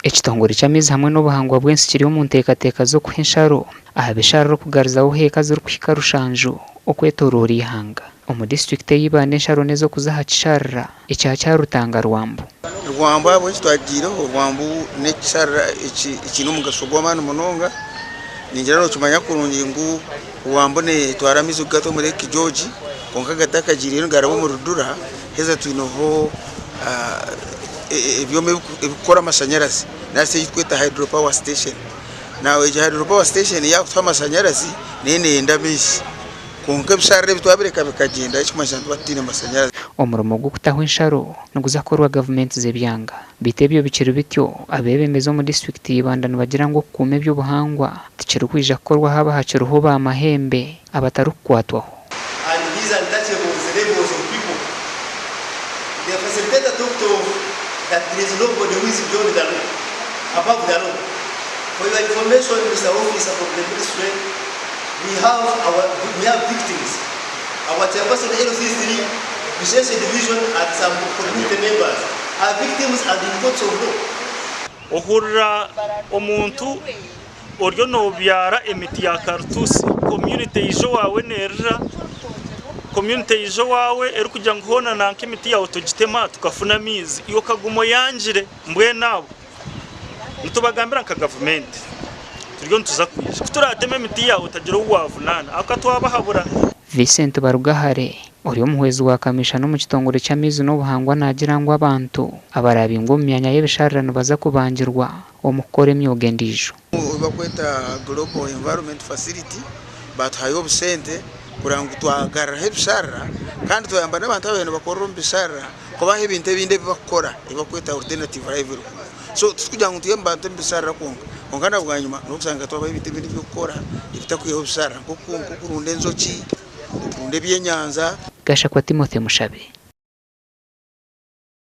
Ekitongore ky'amaizi hamwe n'obuhangwa bw'ensi kiri omu nteekateeka z'okuha ensharo aha bisharara okugaruzaho heeka zirikuhika rushanju okwetoroora eihanga. Omu disiturikiti eya Ibanda ensharo n'ez'okuza aha kisharara ekya Kyarutanga Rwambu. Rwambu ahabw'enki twagiireho, Rwambu n'ekisharara ekiine omugasho gw'amaani munonga. Ningira nokimanya kurungi ngu Rwambu netwara amaizi kugata omu Lake George kwonka gatakagiireyo nigaraba omu Rudura haza twineho ebyoma ebirikukora amashanyarazi nari shi eki turikweta hydro power station. Egyo hydro power station yakutuha amashanyarazi neyo neyenda amaizi. Kwonka ebisharara ebi twabireka bikagyenda ekirikumanyisa nituba tutaine mashanyarazi. Omurimo gw'okutaho ensharo niguza kukorwa gavumenti z'ebyanga. Beitu ebyo bikiri bityo, abeebembezi omu disiturikiti ya Ibanda nibagira ngu okukuuma eby'obuhangwa tikirikwija kukorwa haaba hakiriho ba mahembe abatarikukwatwaho. And these untouchables levels of people. The facilitator talked of that there is nobody who is beyond the law, above the law. For your information, Mister Officer from the ministry, We have our we have victims. Our chairperson LC3, Bisheshe division and some community members are victims and in courts of law. Ohurira omuntu oriyo nobyara emiti ya karutusi community eija owaawe nerira, community eija owaawe erikugira ngu hoona nanka emiti yaawe togitema tukafuna amaizi iwe okaguma oyangire mbwenu abo Nitubagambira nka gavumenti turiyo nituza kwija ku turaateme emiti yaawe otagira ou waavunaana ahabw'okuba twabahabura. Vincent Barugahare, ori omuhwezi wa Kamishana omu kitongore ky'amaizi n'obuhangwa naagira ngu abantu abaraabingwa omu myanya y'ebisharara nibaza kubangirwa omu kukora emyoga endiijo. Ei barikweta Global Environment Facility baatuhayo obusente kureba ngu twagaruraho ebisharara kandi twayamba n'abantu ababaire nibakorera omu bisharara kubaha ebintu ebindi ebi barikukora ebi barikweta alternative livelihood. So titurikugira ngu nitwiha omu bantu omu bisharara kwonka, kwonka na bwanyima n'okushanga twabaha ebintu ebindi eby'okukora ebitarikwihaho bisharara nk'okurunda enjoki, okurunda ebyenyanja. Gashakwa Timothy Mushabe.